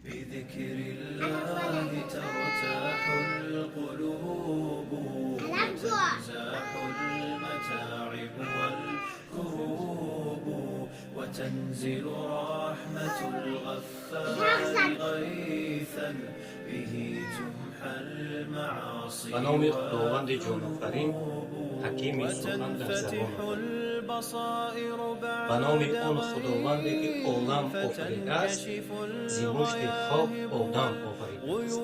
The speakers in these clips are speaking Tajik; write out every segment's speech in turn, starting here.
بذكر الله ترتاح القلوب وتنزاح المتاعب والكروب وتنزل رحمة الغفار غيثا به تمحى المعاصي. Ба номи Худованди ҷонофарин, ҳакими сухан дар забон. Ба номи он Худованде, ки олам офаридааст, зи мушти хок одам офаридааст,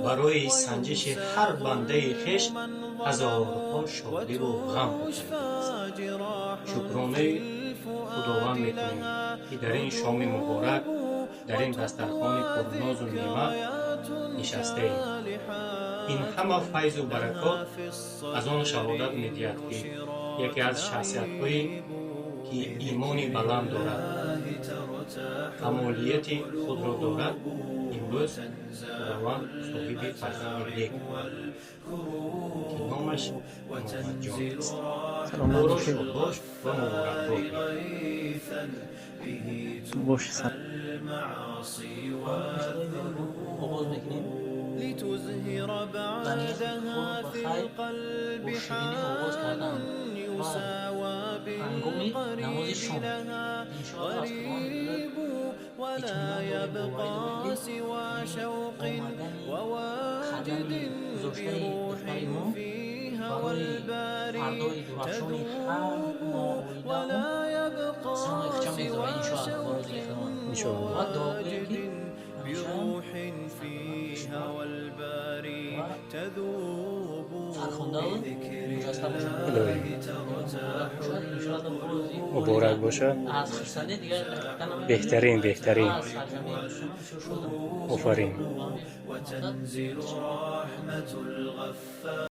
барои санҷиши ҳар бандаи хеш ҳазорҳо шодиву ғам офаридааст. Шукронаи Худованд мекунем, ки дар ин шоми муборак, дар ин дастархони пурнозу неъмат нишастаем. Ин ҳама файзу баракот аз он шаҳодат медиҳад, ки яке аз шахсиятҳое, ки имони баланд дорад, камолияти худро дорад, имрӯз Худованд соҳиби фарзанди нек, ки номаш Муҳаммадҷон аст, ӯро шодбош ва муборакбод. Бош. Оғоз мекунем ба нияти хуб ва хайр, бо ширинӣ оғоз кардан ва ҳангоми намози шом, иншоалло, аз Худованд итминон дорем, боварӣ дорем, ки омадани қадами гузоштаи духтари мо барои фардои дурахшони ҳар мо оидаамон саҳми худша мегузорад, иншоалло, бо розигии Худованд. Ва дуогӯем, ки ҳамеша ва фархундаву муҷаста бошад, муборак бошад, иншоалло, бози Муборак бошад. Аз хурсандӣ дигар гуфта наметавонем. Беҳтарин, беҳтарин. Аз сарҷамъи дӯстонам бисёр шодам. Офарин. وتنزل رحمة الغفار.